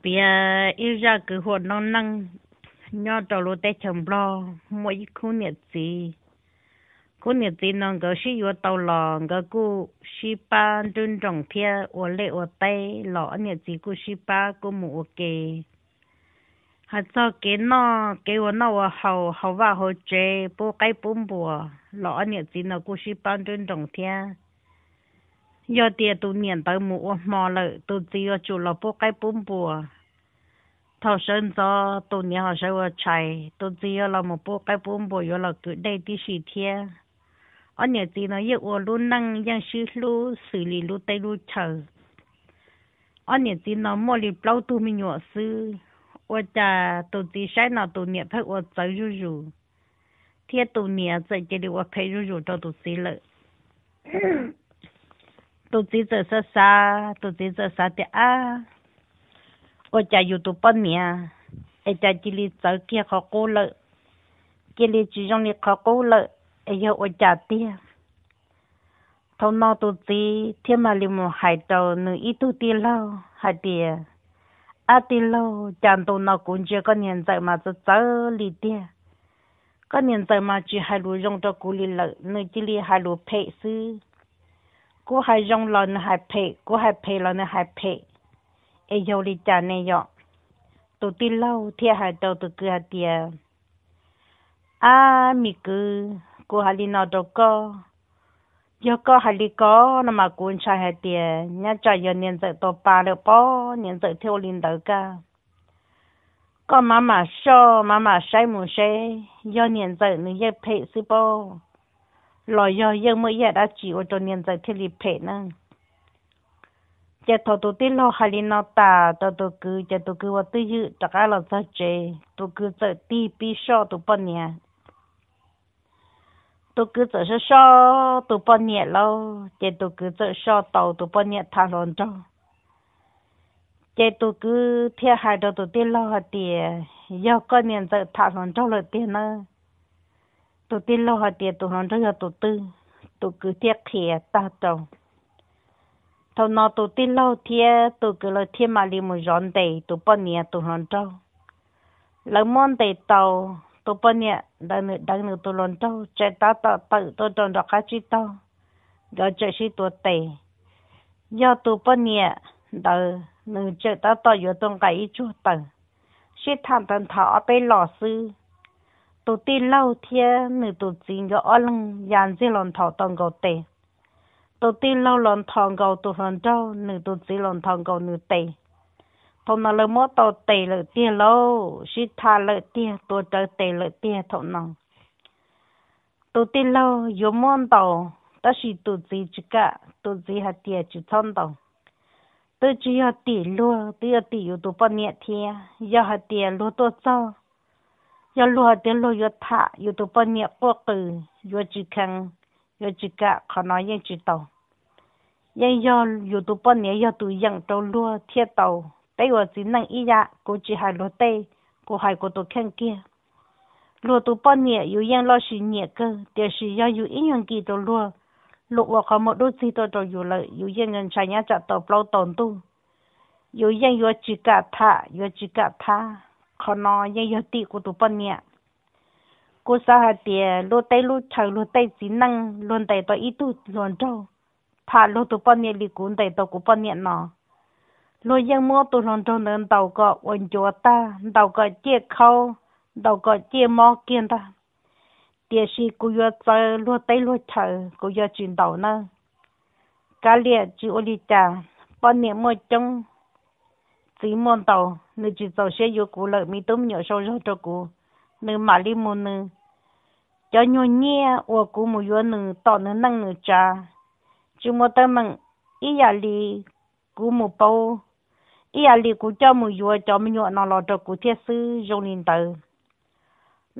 Piav ib zaj kwv huam noob neej. Nyob rau lub teb chaws Nplog muaj ib khub niam txiv. Khub niam txiv no nkawd sib yuav tau los nkawd kuj sib pab nruab nroos thiab ua liaj ua teb los ob niam txiv kuj sib pab kuj mus ua ke. Hais txog kev noj kev ua noj ua haus hauv vaj hauv tsev pub qaib pub npua los ob niam txiv no kuj sib pab nruab nroos thiab. Yog tias tus niam ntawd mus ua hmo lawm tus txiv yuav tsum los pub qaib pub npua. Thaum sawv ntxov tus niam ho sawv ua tshais, tus txiv yuav los mus pub qaib pub npua yuav los kwv dej tib si thiab. Ob niam txiv no yeej ua lub neej yeej sib hlub xws li lub teb lub chaw. Ob niam txiv no muaj li plaub tug me nyuam xwb, ua cas tus txiv saib no tus niam pheej ua txawv zuj zus, thiab tus niam txawm cia li ua phem zuj zus rau tus txiv lawm. Tus txiv txawm xav xav, tus txiv txawm xav tias ab, ua cas yus tus poj niam es cas cia li txawv kiag qhov qub lawm, cia li tsis zoo li qhov qub lawm, es yog ua cas tiag? Thaum no tus txiv thiaj mam li mus hais rau nws ib tug tij laug hais tias, ab tij laug, cas ntu no kuv ntsia koj niam ntxawm mas txawv txawv li tiag. Koj niam ntxawm mas tsis hais lus zoo rau kuv li lawm, nws cia li hais lus phem xwb. Kuv hais zoo los nws hais phem, kuv hais phem los nws hais phem, es yog li cas ne yom? Tus tij laug thiaj hais rau tus kwv hais tias, ab me kwv, kuv hais li no rau koj, yog koj hais li ko no mas kuv ntshai hais tias nyob tsam yog niam ntxawm tau pa lawm pob niam ntxawm thiaj ua li ntawd kaj. Koj mam mam soj mam mam saib mus seb yog niam ntxawm nws yeej phem xwb pob, los yog yeej muaj ib yam dab tsi ua rau niam ntxawm thiaj li phem na. Ces thaum tus tij laug hais li no tas rau tus kwv ces tus kwv ua twj ywm rov qab los txog tsev, tus kwv txawm tig pib soj tus poj niam. Tus kwv txawm soj soj tus poj niam lauj, ces tus kwv txawm soj tau tus poj niam tham hluas nraug. Ces tus kwv thiaj hais rau tus tij laug hais tias, yog koj niam ntxawm tham hluas nraug lawm tiag nawb. Tus tij laug hais tias tus hluas nraug yog tus twg, tus kwv thiaj qhia tag rau. Thaum no tus tij laug thiab tus kwv lawv thiaj mam li mus zov ntes tus poj niam tus hluas nraug. Lawv muab ntes tau, tus poj niam ntawd nws deev nws tus hluas nraug tsam tab tom tawm tuaj rau nram qab tsib taug, nkawd tsam sib tuav tes. Yog tus poj niam ntawd nws tsam tab tom yuav tuaj nqa ib tsuag taws, sib tham tag nthos ob peb los xwb, tus tij laug thiab nws tus txiv nkawd ob leeg ya ntxiag los nthos tau nkaus tes. Tus tij laug los nthos nkaus tus hluas nraug, nws tus txiv los nthos nkaus nws tes. Thaum no lawv muab tau tes lawm tiag lauj, sib tham lawm tiag, tuav rawv tes lawm tiag thaum no. Tus tij laug yuav muab ntaus, tab sis tus txiv tsis kam, tus txiv hais tias tsis txhob ntaus. Twb tsis yog tim luag, twb yog tim yus tus poj niam thiab. Yog hais tias luag tuaj txog, yog luag hais tias luag yuav tham yus tus poj niam quaj qw, yuav tsis kheev, yuav tsis kam, qhov no yeej tsis tau. Yeej yog yus tus poj niam yog tus yeem rau luag thiaj tau. Peb ua txiv neej ib yam, kuv tsis hais luag tej, kuv hais kuv tus kheej kiag. Luag tus poj niam yus yeej loj sis nyiam kawg, tiam sis yog yus ib nyuag nkim rau luag, luag ua qhov muag dub txig tuaj rau yus lawm, yus yeej ntshai nyob tsam tau plaub tau ntug. Yus yeej yuav tsis kam tham, yuav tsis kam thab. Qhov no yeej yog tim kuv tus poj niam. Kuv xav hais tias lub teb lub chaw luag tej txiv neej luag ntes tau ib tug hluas nraug tham luag tus poj niam li kuv ntes tau kuv poj niam no, luag yeej muab tus hluas nraug ntawd ntaus kom ua ncuav tag, ntaus kom ciaj khaub, ntaus kom ciaj mob kiag ntag. Tiam sis kuv yuav txawv luag teb luag chaw, kuv yuav tsis ntaus nawb. Kav liam tsis ua li cas, poj niam muaj coob, txiv muaj ntau, nws tsis txaus siab yuav kuv lawm, me tub me nyuam sau zog rau kuv, nws mam li mus nws. Cov nyuag nyiaj uas kuv mus yuav nws tom nws neej nws tsav, tsis muaj teeb meem, ib yam li kuv mus pauv, ib yam li kuv coj mus yuav cov me nyuam no los rau kuv thiab xwb, zoo li ntawd.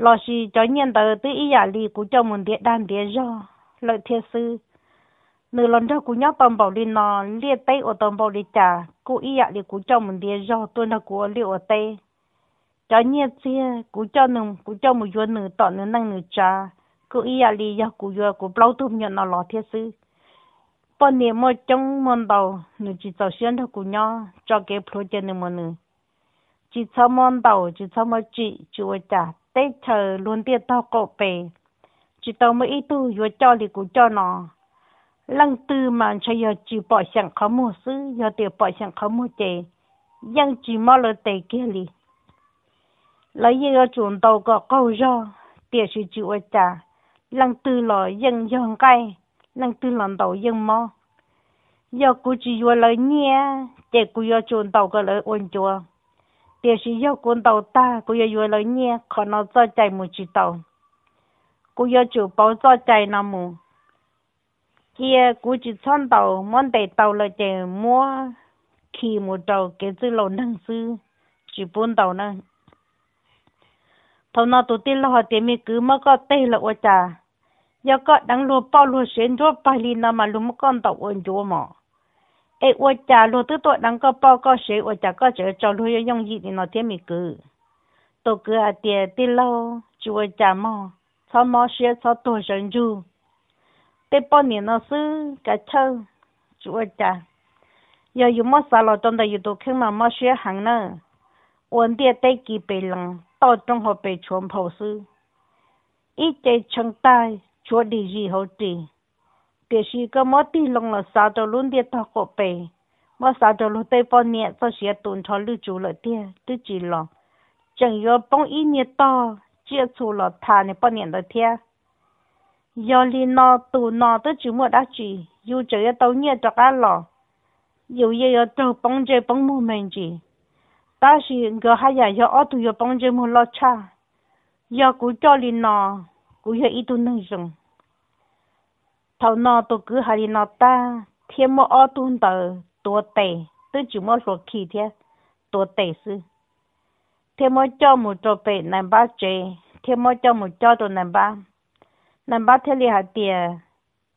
Lossis cov nyiaj ntawd twb ib yam li kuv coj mus ntiav dag ntiav zog lawm thiab xwb. Nws los nrog kuv nyob tau npaum li no, liaj teb ua tau npaum li cas kuj ib yam li kuv coj mus ntiav zog tuaj nrog kuv ua liaj ua teb. Cov nyiaj txiag kuv coj nws, kuv coj mus yuav nws tom nws neej nws tsav, kuj ib yam li yog kuv yuav kuv plaub tug me nyuam no los thiab xwb. Poj niam muaj coob muaj ntau, nws tsis txaus siab nrog kuv nyob, tso kev plhuav cia nws mus nws. tsis txhob muab ntaus, tsis txhob muab tsim, tsis ua cas. Teb chaws luag ntiaj tog qaum pes, tsis tau muaj ib tug yuav coj li kuv coj no. Leej twg mas ntshai yog tsis pom xyeem qhov muag xwb, yog tias pom xyeem qhov muag ces yeej tsis mob lawv tes kiag li. Lawv yeej yuav tsum ntaus kom qaug zog, tiam sis tsis ua cas, leej twg los yeej yog nqaij, leej twg los ntaus yeej mob. Yog kuv tsis yuav lawv nyiaj ces kuv yuav tsum ntaus kom lawv ua ncuav, tiam sis yog kuv ntaus tag kuv yuav yuav lawv nyiaj, qhov no txoj cai mus tsis tau. Kuv yuav tsum pauv txoj cai no mus. Cia kuv tsis txhob ntaus, muab ntes tau lawm ces muab khi mus rau kev txwj laus neeg xwb, tsis pub ntaus na. Thaum no tus tij laug hais tias, me kwv, muab koj teg los ua cas? Yog koj deev luag poj luag sev nruab pag li no mas luag muab koj ntaus ua ncuav mos. Es ua cas luag twb tuaj deev koj poj koj sev, ua cas koj tseem tso luag yooj yooj yim li no thiab me kwv? Tus kwv hais tias, tij laug, tsis ua cas mog, txhob mob siab txhob tuag sawv ntsug. Tej poj niam no xwb kav chawj, tsis ua cas. Yog yus muab xav los rau ntawm yus tus kheej mas mob siab heev na. Ua ntiaj teb kis pes lees, toj roob hauv pes tshuav nphau xwb. Ib ce tshee tag tshuav dim zis hauv ris. Tiam sis koj muab tig loo los xav rau lub ntiaj tog qaum pes, muab xav rau luag tej poj niam txoj sia tu nrho lwj tsuv lawm tiag twb tsis los, tseem yuav poob ib niag tog tsiaj txhu los tham niag poj niam ntawd thiab. Yog li no tus no twb tsis muaj dab tsi, yus tseem yuav tau nyiaj rov qab los, yus yeej yuav raug poob ntsej poob muag me ntsis. Tab sis nkawd haj yam yog ob tug yuav poob ntsej muag loj tshaj. Yog kuv coj li no, kuv yog ib tug neeg zoo. Thaum no tus kwv hais li no tag thiab muab ob tug ntawd tuav tes, twb tsis muab hlua khi thiab, tuav tes xwb, thiab muab coj mus rau pem nais npab tsev thiab muab coj mus cob rau nais npab. Nais npab thiaj li hais tias,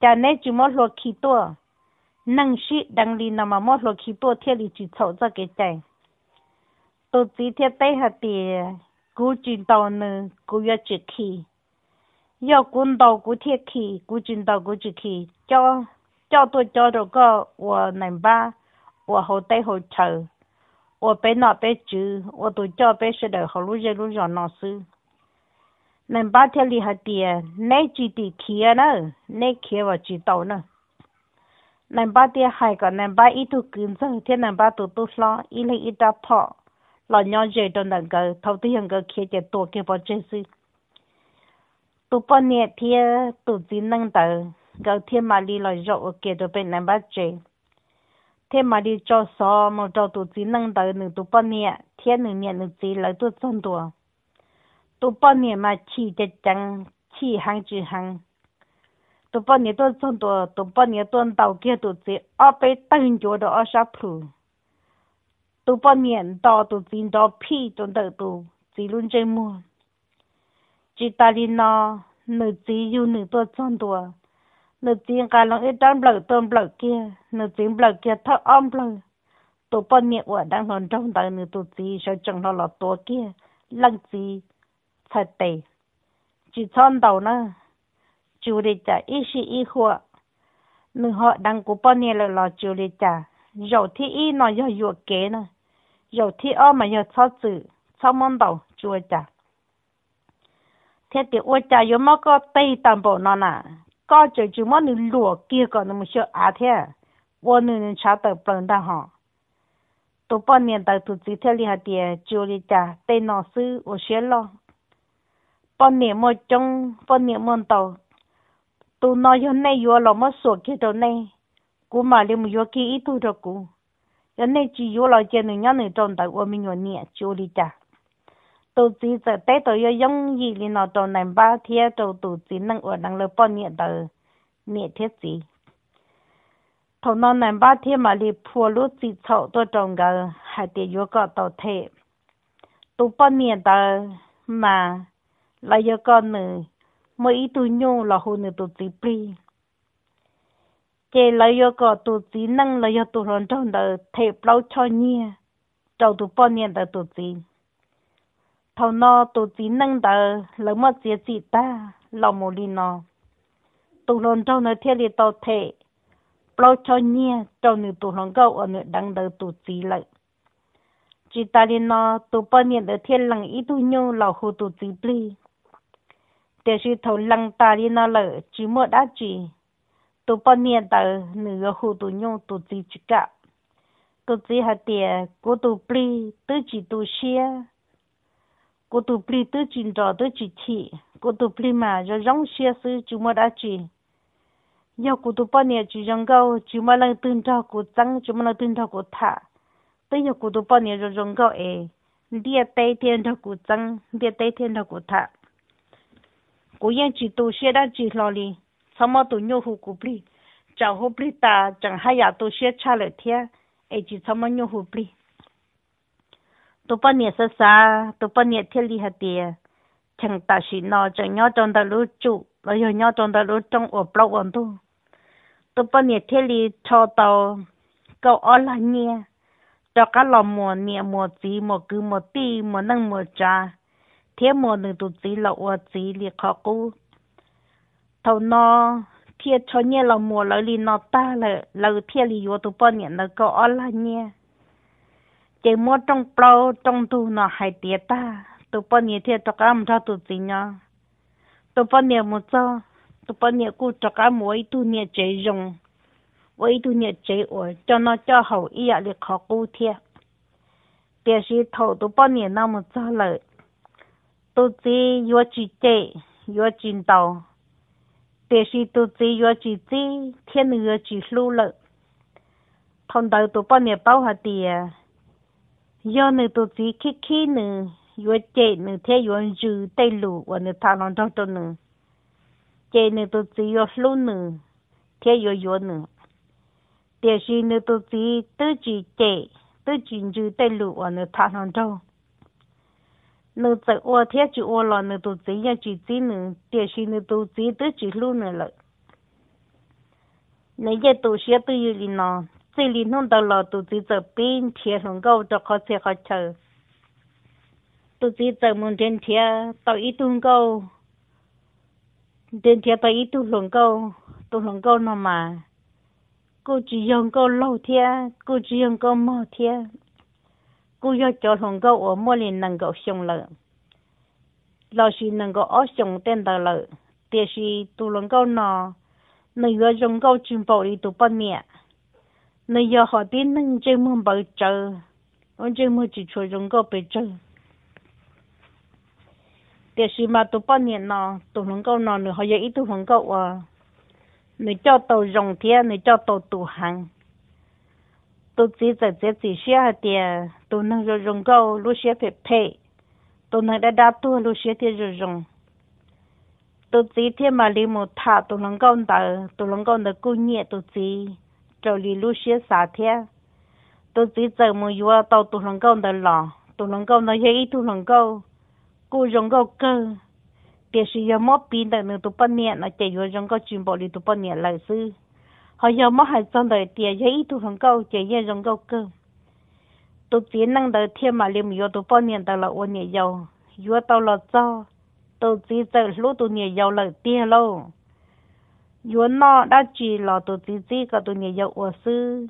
cas neb tsis muab hlua khi tuaj? Neeg sib deev li no mas muab hlua khi tuaj thiaj li tsis txhaum txoj kev cai. Tus txiv thiaj teb hais tias, kuv tsis ntaus nws kuv yuav tsis khi. Yog kuv ntaus kuv thiaj khi, kuv tsis ntaus kuv tsis khi. Coj tuaj cob rau koj ua nais npab, ua hauv teb hauv chaw, ua peb nom peb tswv, ua tus coj peb sawv daws hauv lub zej lub zos no xwb. Nais npab thiaj li hais tias, neb tsis tim khiav na, neb khiav vas tsis tau na. Nais npab thiaj hais kom nais npab ib tug kwv ntxawg thiab nais npab tus tub hlob ib leeg ib rab phom los nyob ze rau ntawm nkawd, thaum twg yog nkawd khiav ces tua kiag pov tseg xwb. Tus poj niam thiab tus txiv neej ntawd nkawd thiaj mam li los zaum ua ke rau pem nais npab tsev, thiab mam li tso xov mus rau tus txiv neej ntawd nws tus poj niam thiab nws niam nws txiv lawv tuaj txog ntua. Tus poj niam mas chim ceev ceev, chim heev tsis heev. Tus poj niam tuaj txog ntua, tus poj niam tuaj ntaus kiag tus txiv ob peb tawg ncuav rau ob sab plhu. Tus poj niam ntos tus txiv nrov phij rau ntawm tus txiv lub ntsej muag. Tsis tas li no, nws txiv yug nws tuaj txog ntua, nws txiv nqa loo ib rab nplawm tuaj nplawm kiag, nws txiv nplawm kiag thawj ob nplawg, tus poj niam uas deev hluas nraug ntawd nws tus txiv sawv tsees hlo los tuav kiag leej txiv txhais tes. Tsis txhob ntaus na, tsis ua li cas, ib sij ib huam. Nws ho deev kuv poj niam lawm los tsis ua li cas. Zaum thib ib no yog yuam kev na, zaum thib ob mas yog txhob txwm, txhob muab ntaus, tsis ua cas. Thiab tias ua cas yuav mob koj teg tag npaum no na, koj tseem tsis muab nws luam kiag kom nws mus xyaw av thiab, ua nws nws ntshav tawm plaws ntag hos. Tus poj niam ntawd tus txiv thiaj li hais tias tsis ua li cas, tej no xwb ua siab loj. Poj niam muaj coob, poj niam muaj ntau. Tus no yog nej yuav los muab xuas kiag rau nej, kuv mam li mus yuav kiag ib tug rau kuv. Yog nej tsis yuav los cia nws nyob nws rau ntawd ua me nyuam niam, tsis ua li cas. Tus txiv txawm teb tau yooj yooj yim li no rau nais npab thiab rau tus txiv neej uas deev lawv poj niam ntawd niam thiab txiv. Thaum no nais npab thiaj mam li phua lub txim txhaum tuaj rau nkawd hais tias yuav kom tau them. Tus poj niam ntawd mas lawv yuav kom nws muaj ib tug nyuj los hu nws tus txiv plig. Ces lawv yuav kom tus txiv neej los yog tus hluas nraug ntawd them plaub choj nyiaj rau tus poj niam ntawd tus txiv. Thaum no tus txiv neej ntawd lawv muab txiav txim tag los mus li no, tus hluas nraug ntawd thiaj li tau them plaub choj nyiaj rau nws tus hluas nkauj uas nws deev ntawd tus txiv lawm. Tsis tas li no, tus poj niam ntawd thiaj lees ib tug nyuj los hu tus txiv plig. Tiam sis thaum lees tas li no lawm tsis muaj dab tsi, tus poj niam ntawd nws yuav hu tus nyuj, tus txiv tsis kam. Tus txiv hais tias, kuv tus plig twb tsis tu siab, kuv tus plig twb tsis nrov twb tsis chim, kuv tus plig mas zoo zoo siab xwb tsis muaj dab tsi. Yog kuv tus poj niam tsis zoo nkauj, tsis muaj leej twg nrog kuv txeeb, tsis muaj leej twg nrog kuv tham, twb yog kuv tus poj niam zoo zoo nkauj es ntiaj teb thiaj nrog kuv txeeb, ntiaj teb thiaj nrog kuv tham. Kuv yeej tsis tu siab dab tsi hlo li. Txhob muab tus nyuj hu kuv plig, tsam hu plig tas tseem haj yam tu siab tshaj lawm thiab, es tsis txhob muab nyuj hu plig. Tus poj niam xav xav, tus poj niam thiaj li hais tias, cheem tam sim no tseem nyob rau ntawm lub tsum los yog nyob rau ntawm lub rooj uas plaub ua ntug. Tus poj niam thiaj li rho tau kaum ob lag nyiaj rov qab los muas niam muas txiv, muas kwv muas tij, muas neej muas tsav, thiab muas nws tus txiv los ua txiv li qhov qub. Thaum no thiaj rho nyiaj los muas lawv li no tag lawm, lawv thiaj li yuav tus poj niam ntawd kaum ob lag nyiaj. Ces muab rooj plaub rooj ntug no hais tiav tag, tus poj niam thiaj rov qab mus nrog tus txiv nyob. Tus poj niam mus txog, tus poj niam kuj rov qab mus ua ib tug niam tsev zoo, ua ib tug niam tsev uas coj noj coj haus ib yam li qhov qub thiab. Tiam sis thaum tus poj niam no mus txog lawm, tus txiv yuav tsis cem, yuav tsis ntaus, tiam sis tus txiv yuav tsis txib thiab nws yuav tsis hlub lawm. Thaum ntawd tus poj niam paub hais tias yog nws tus txiv khib khib nws, yuav cem nws thiab yuav ntsws tej lus uas nws tham hluas nraug rau nws, ces nws tus txiv yuav hlub nws thiab yuav yuav nws. Tiam sis nws tus txiv twb tsis cem, twb tsis ntsws tej lus uas nws tham hluas nraug. Nws txawm ua thiab tsis ua los nws tus txiv yeej tsis txib nws, tiam sis nws tus txiv twb tsis hlub nws lawm. Nws yeej tu siab twj ywm li no. Txij li hnub ntawd los tus txiv txawm pib nrhiav hluas nkauj rau qhov txhia qhov chaw. Tus txiv txawm mus nrhiav nrhiav tau ib tug nkauj, nrhiav nrhiav tau ib tug hluas nkauj. Tus hluas nkauj no mas kuj tsis yog nkauj laug thiab kuj tsis yog nkauj mog thiab, kuj yog cov hluas nkauj uas muaj li nees nkaum xyoo lawm lossis nees nkaum ob xyoos tej ntawd lawm. Tiam sis tus hluas nkauj no, nws yuav zoo nkauj tsis npaum li tus poj niam. Nws yog hom tib neeg ntsej muag npawv tsawv, lub ntsej muag tsis tshua zoo nkauj pes tsawg. Tiam sis mas tus poj niam no, tus hluas nkauj no nws ho yog ib tug hluas nkauj uas nws coj tau zoo thiab nws coj tau tus heev. Tus txiv txawm txiav txim siab hais tias tus neeg zoo zoo nkauj lub siab phem phem, tus neeg dab dab tuag lub siab thiaj zoo zoo. Tus txiv thiaj mam li mus tham tus hluas nkauj ntawd, tus hluas nkauj ntawd kuj nyiam tus txiv raws li lub siab xav thiab. Tus txiv txawm mus yuav tau tus hluas nkauj ntawd los. Tus hluas nkauj ntawd yog ib tug hluas nkauj kuj zoo nkauj kawg, tiam sis yog muab piv ntawm nws tus poj niam no ces yuav zoo nkauj tsis npaum li tus poj niam lawm xwb. Ho yog muab hais txog ntawm tias yog ib tug hluas nkauj ces yeej zoo nkauj kawg. Tus txiv neej ntawd thiaj mam li mus yuav tus poj niam ntawd los ua niam yau. Yuav tau los txog, tus txiv txawm hlub tus niam yau lawm tiag lauj. Yuav noj dab tsi los tus txiv txib kom tus niam yau ua xwb.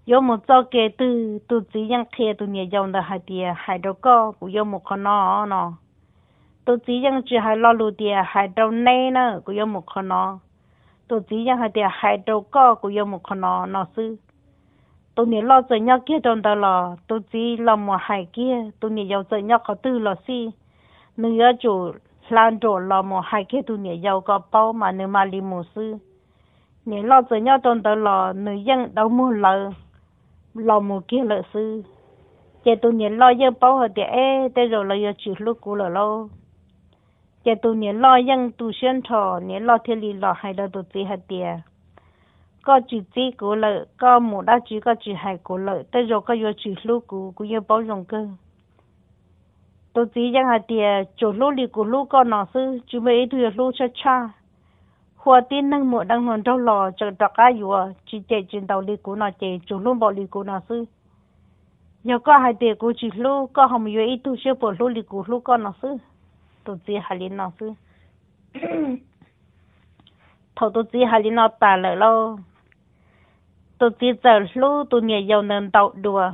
Yuav mus txoj kev twg tus txiv yeej qhia tus niam yau ntawd hais tias, hais rau koj, kuv yuav mus qhov no no. Tus txiv yeej tsis hais lo lus tias hais rau neb na kuv yuav mus qhov no. Tus txiv yeej hais tias hais rau koj, kuv yuav mus qhov no no xwb. Tus niam loj txawm nyob kiag rau ntawd los tus txiv los mus hais kiag tus niam yau txawm nyob qhov twg los xij, nws yuav tsum hla nruam los mus hais kiag tus niam yau kom paub mas nws mam li mus xwb. Niam loj txawm nyob rau ntawd los nws yeej dau muag lawv los mus kiag lawm xwb. Ces tus niam loj yeej paub hais tias, eb, tej zaum lawv yuav tsis hlub kuv lawm lauj. Ces tus niam loj yeej tu siab nrho, niam loj thiaj li los hais rau tus txiv hais tias, koj tsis txib kuv lawm, koj mus dab tsi koj tsis hais kuv lawm, tej zaum koj yuav tsis hlub kuv, kuv yeej paub zoo kawg. Tus txiv yeej hais tias, tsuas hlub li kuv hlub koj no xwb, tsis muaj ib tug yuav hlub tshaj tshaj. Hu ua tib neeg mus deev hluas nraug los tseem rov qab yuav, tsis cem tsis ntaus li kuv no ces tsuas hlub npaum li kuv no xwb. Yog koj hais tias kuv tsis hlub, koj ho mus yuav ib tug siab puas hlub li kuv hlub koj no xwb. Tus txiv hais li no xwb. Thaum tus txiv hais li no tas lawm lauj, tus txiv txawm hlub tus niam yau ntawd ntau dua.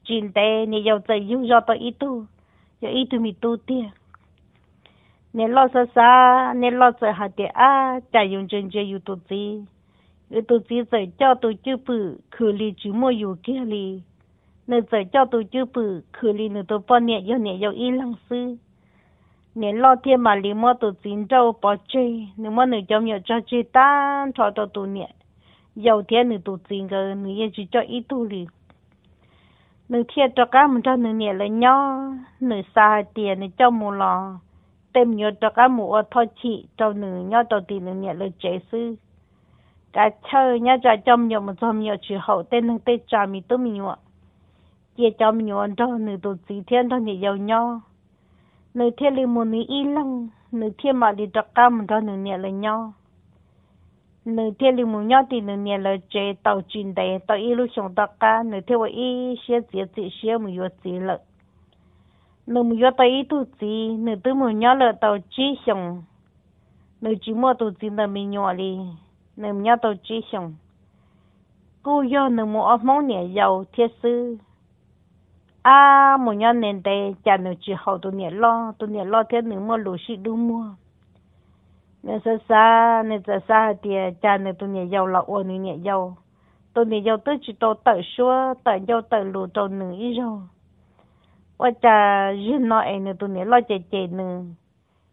Tsis ntev niam yau txawm yug zoj tau ib tug, yog ib tug me tub tiag. Niam loj xav xav, niam loj txawm hais tias, Ab, cas yus ntsia ntsia yus tus txiv, yus tus txiv txawm coj tus cwj pwm khwm li tsis muaj yus kiag li. Nws txawm coj tus cwj pwm khwm li nws tus poj niam yog niam yau ib leeg xwb. Niam loj thiaj mam li muab tus txiv nrauj pov tseg, nws muab nws cov me nyuam tso tseg tag nrho rau tus niam yau thiab nws tus txiv nkawd, nws yeej tsis coj ib tug li. Nws thiaj rov qab mus nrog nws niam lawv nyob. Nws xav hais tias nws coj mus los tej me nyuam rov qab mus ua thoj chim rau nws nyob rau tim nws niam lawv tsev xwb. Kav chawj nyob tsam coj me nyuam mus txog me nyuam tsis haum tej neeg tej tsav me tub me nyuam, cia cov me nyuam nrog nws tus txiv thiab nrog niam yau nyob. Nws thiaj li mus nws ib leeg, nws thiaj mam li rov qab mus nrog nws niam lawv nyob. Nws thiaj li mus nyob tim nws niam lawv tsev tau tsis ntev, tau ib lub xyoos tom qab nws thiaj ua ib siab txiav txim siab mus yuav txiv lawm. Nws mus yuav tau ib tug txiv, nws twb mus nyob lawm tau tsib xyoos, nws tsis muaj tus txiv ntawm me nyuam li. Nws mus nyob tau tsib xyoos, kuj yog nws mus ob hmoob niam yau thiab xwb. Ab, mus nyob ntev ntev cas nws tsis haum tus niam loj, tus niam loj thiab nws muaj lus sib dub muag. Nws xav xav, nws txawm xav hais tias cas nws tus niam yau los ua nws niam yau. Tus niam yau twb tsis tau tawm suab tawm ncauj tawm lus rau nws ib zaug. Ua cas zaum no es nws tus niam loj cem cem nws,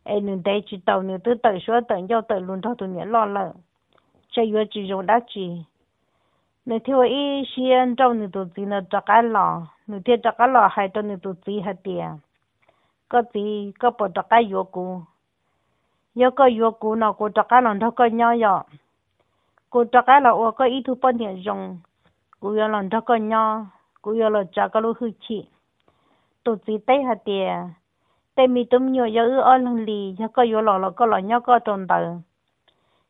es nws ntev tsis tau nws twb tawm suab tawm ncauj tawm lus nrog tus niam loj lawm, ntshe yuav tsis zoo dab tsi. Nws thiaj ua ib siab nrauj nws tus txiv ntawd rov qab los, nws thiaj rov qab los hais rau nws tus txiv hais tias, Koj txiv, koj puas rov qab yuav kuv? Yog koj yuav kuv no kuv rov qab los nrog koj nyob yom. Kuv rov qab los ua koj ib tug poj niam zoo, kuv yuav los nrog koj nyob, kuv yuav los tsav koj lub hwj chim. Tus txiv teb hais tias, Tej me tub me nyuam yog wb ob leeg li, yog koj yuav los los koj los nyob koj rau ntawd.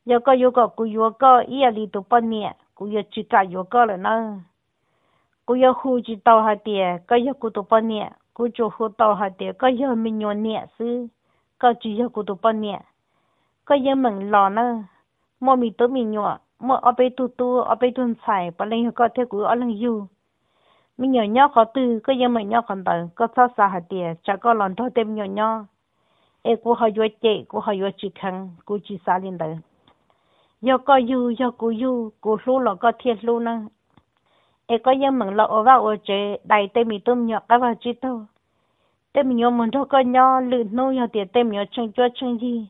Yog koj yuav kom kuv yuav koj ib yam li tus poj niam, kuv yuav tsis kam yuav koj lawm nawb. Kuv yuav hu tsis tau hais tias koj yog kuv tus poj niam, kuv tsuas hu tau hais tias koj yog me nyuam niam xwb, koj tsis yog kuv tus poj niam. Koj yeej meem los nawb, muaj me tub me nyuam, muaj ob peb tug tub ob peb tug ntxhais, puav leej yog koj thiab kuv wb ob leeg yug. Me nyuam nyob qhov twg koj yeej meem nyob qhov ntawd, koj txhob xav hais tias tsam koj los nrog tej me nyuam nyob es kuv ho yuav cem, kuv ho yuav tsis kheev, kuv tsis xav li ntawd. Yog koj yug, yog kuv yug, kuv hlub los koj thiaj hlub nawb. Es koj yeej meem los ua vaj ua tsev dai tej me tub me nyuam qab vag tsib taug. Tej me nyuam mus nrog koj nyob, lwm hnub yog tias tej me nyuam tsheej cuab tsheej yig,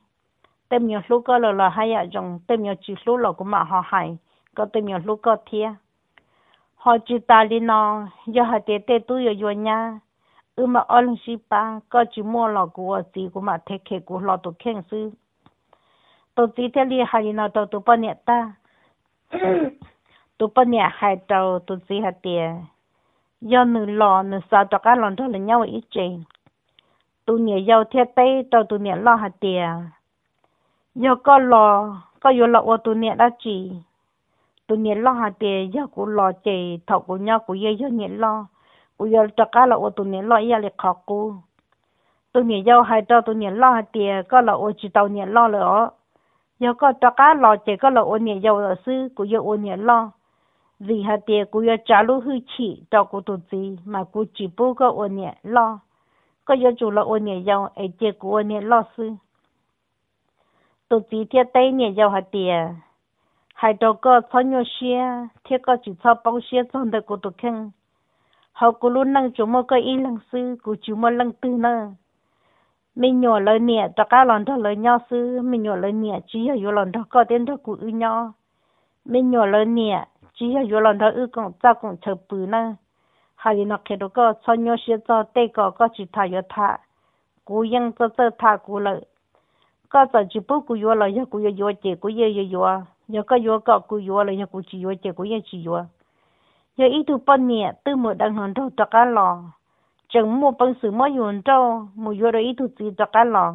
tej me nyuam hlub koj lawm los haj yam zoo, tej me nyuam tsis hlub los kuv mam ho hais kom tej me nyuam hlub koj thiab. Ho tsis tas li no, yog hais tias tej tub yuav yuav nyab, wb mam ob leeg sib pab, koj tsis muaj los kuv ua txiv kuv mam thev khem kuv hlo tus kheej xwb. Tus txiv thiaj li hais li no rau tus poj niam tag. Tus poj niam hais rau tus txiv hais tias, yog nws los nws xav rov qab los nrog lawv nyob ua ib tse. Tus niam yau thiaj teb rau tus niam loj hais tias, yog koj los koj yuav los ua tus niam dab tsi? Tus niam loj hais tias, yog kuv los ces thaum kuv nyob kuv yeej yog niam loj, kuv yuav rov qab los ua tus niam loj ib yam li qhov qub. Tus niam yau hais rau tus niam loj hais tias, koj los ua tsis tau niam loj lawm os. Yog koj rov qab los ces koj los ua niam yau lawm xwb, kuv yuav ua niam loj. Vim hais tias kuv yuav tsav lub hwj chim rau kuv tus txiv mas kuv tsis pub koj ua niam loj. Koj yuav tsum los ua niam yau es cia kuv ua niam loj xwb. Tus txiv thiaj teb niam yau hais tias, hais rau koj txhob nyuaj siab thiab koj tsis txhob poob siab txog ntawm kuv tus kheej. Hauv kuv lub neej tsuas muaj koj ib leeg xwb, kuv tsis muaj leej twg nawb. Me nyuam lawv niam rov qab los nrog lawv nyob xwb, me nyuam lawv niam tsis yog yuav los nrog koj thiab nrog kuv wb nyob. Me nyuam lawv niam tsis yog yuav los nrog wb koom txaj koom chaw pw nawb. Hais li no qhia rau koj txhob nyuaj siab txog tej ko, koj tsis tham yuav tham, kuv yeej txawj txawj tham kuv lawm. Koj txawm tsis pub kuv yuav los yog kuv yuav yuav ces kuv yeej yuav yuav, yog koj yuav kom kuv yuav los yog kuv tsis yuav ces kuv yeej tsis yuav. Yog ib tug poj niam twb mus deev hluas nraug rov qab los, tseem muaj peev xwm muab yus nrauj mus yuav dua ib tug txiv rov qab los.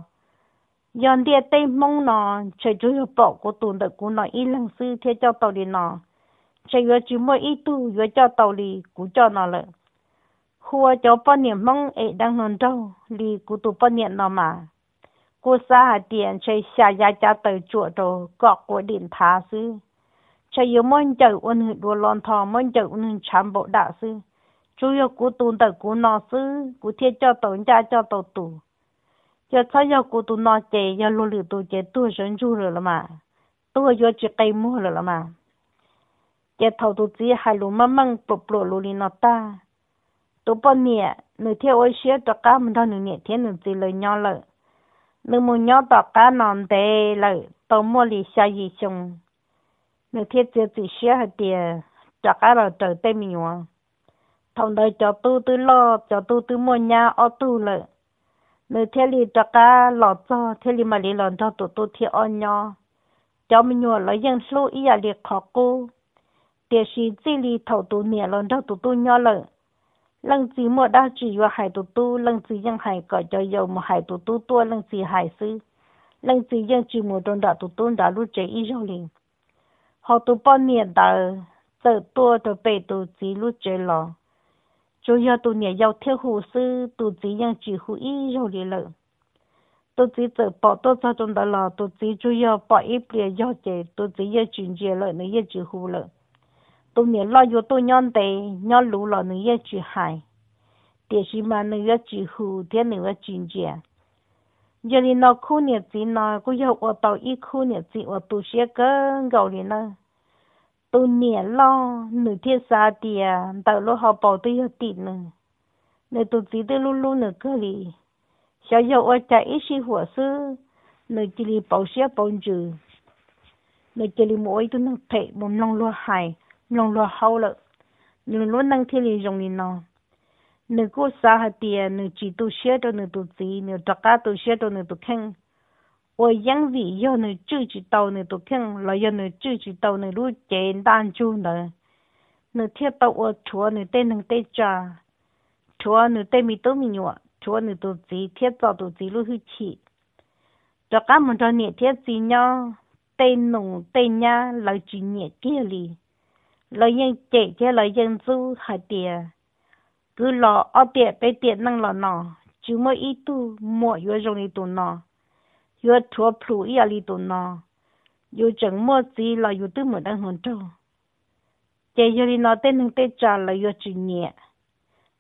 Yog ntiaj teb Hmoob no, ntshe tsuas yog pom kuv tus ntawm kuv no ib leeg xwb thiaj coj tau li no. Ntshe yuav tsis muaj ib tug yuav coj tau li kuv coj no lawm. Hu ua cov poj niam Hmoob es deev hluas nraug li kuv tus poj niam no mas, kuv xav hais tias ntshe xya yav cav taws tsuam rau kom quav dim nthav xwb. Ntshe yuav muab ncawm ua nws duav lo ntho, muab ncawm ua nws ntshav npaum dam xwb. tsuas yog kuv tus ntawm kuv no xwb kuv thiaj coj tau ncaj coj tau tus. Yog txhob yog kuv tus no ces yog luag lwm tus ces tuag sawv ntsug lawm los mas, tuag yuav tsis qe muag lawm los mas. Ces thaum tus txiv hais lus meej meej pluam pluam lus li no tag, tus poj niam nws thiaj ua siab rov qab mus nrog nws niam thiab nws txiv lawv nyob lawm. Nws mus nyob tom qab no ntev lawm tau muaj li xya yim xyoo, nws thiaj txiav txim siab hais tias rov qab los raws tej me nyuam. Thaum ntawd cov tub twb loj, cov tub twb muaj nyab ob tug lawm, nws thiaj li rov qab los txog thiaj li mam li los nrog tus tub thib ob nyob. Cov me nyuam lawv yeej hlub ib yam li qhov qub, tiam sis txij li thaum tus niam los nrog tus tub nyob lawm, leej txiv muaj dab tsi yuav hais tus tub leej txiv yeej hais kom cov yau mus hais tus tub tuaj leej txiv hais xwb, leej txiv yeej tsis mus rau nram tus tub nrad lub tsev ib zaug li. Ho tus poj niam ntawd txawm tuaj rau pem tus txiv lub tsev los, tsuas yog tus niam yau thiaj hu xwb, tus txiv yeej tsis hu ib zaug li lawm. Tus txiv txawm pom tuaj txog rau ntawd los tus txiv tsuas yog pom ib pliag yog ces tus txiv yeej tsis ntsia lawm, nws yeej tsis hu lawm. Tus niam loj yuav tuaj nyob ntev nyob luv los nws yeej tsis hais, tiam sis mas nws yuav tsis hu thiab nws yuav tsis ntsia. Yog li no khub niam txiv no kuj yog ua tau ib khub niam txiv uas tu siab kawg nkaus li na. Tus niam loj nws thiaj xav tias ntawm lub hauv paus twb yog tim nws, nws tus txiv twb hlub hlub nws kawg li. Xyov yog ua cas ib sij huam xwb, nws cia li pauv siab pauv ntsws, nws cia li mus ua ib tug neeg phem mus mloog luag hais, mloog luag haub lawm. Nws lub neej thiaj li zoo li no. Nws kuj xav hais tias nws tsis tu siab rau nws tus txiv, nws rov qab tu siab rau nws tus kheej. Uas yeej vim yog nws tswj tsis tau nws tus kheej los yog nws tswj tsis tau nws lub cev ntaj ntsug ntawd, nws thiaj tau ua rhuav nws tej neeg tej tsav, rhuav nws tej me tub me nyuam, rhuav nws tus txiv thiab txo tus txiv lub hwj chim. Rov qab mus nrog niam thiab txiv nyob, tej nus tej nyab lawv tsis nyiam kiag li. Lawv yeej cem thiab lawv yeej ntxub hais tias, kwv los ob tiam peb tiam neej los no, tsis muaj ib tug muam yuav zoo li tus no, yuav rhuav plhus ib yam li tus no. Yus tseem muaj txiv los yus twb mus deev hluas nraug. Ces yog li no tej neeg tej tsav lawv yuav tsis nyiam.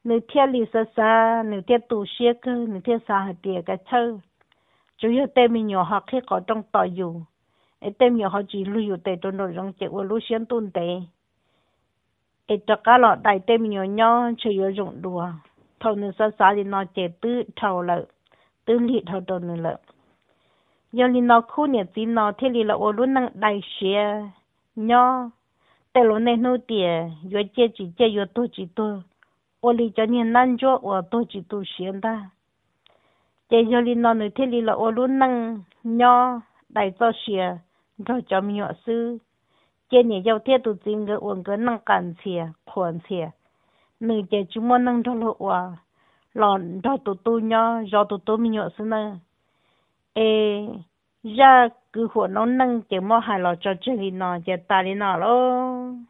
Nws thiaj li xav xav, nws thiaj tu siab kawg, nws thiaj xav hais tias kav chawj, tsuas yog tej me nyuam ho qhib qhov rooj tos yus, es tej me nyuam ho tsis luag yus tes rau nraum zoov ces ua lub siab ntuj ntev, es rov qab los dai tej me nyuam nyob ntshe yuav zoo dua. Thaum nws xav xav li no ces twb dhau lawm, twb lig dhau rau nws lawm. Yog li no khub niam txiv no thiaj li los ua lub neej dai siab nyob. Tej lus niaj hnub tias yuav ciaj tsis ciaj, yuav tuag tsis tuag, ua li cov niag nab ntsuab uas tuag tsis tu siav ntag. Ces yog li no nws thiaj li los ua lub neej nyob dai txoj sia nrog cov me nyuam xwb. Cia niam yau thiab tus txiv nkawd ua nkawd neej qas ntxhias qhuas ntxhias, nws ces tsis muaj neej nrog luag ua, los nrog tus tub nyob zov tus tub me nyuam xwb nawb. Es zaj kwv huam noob neej ces muab hais los tso tseg li no ces tas li no lauj.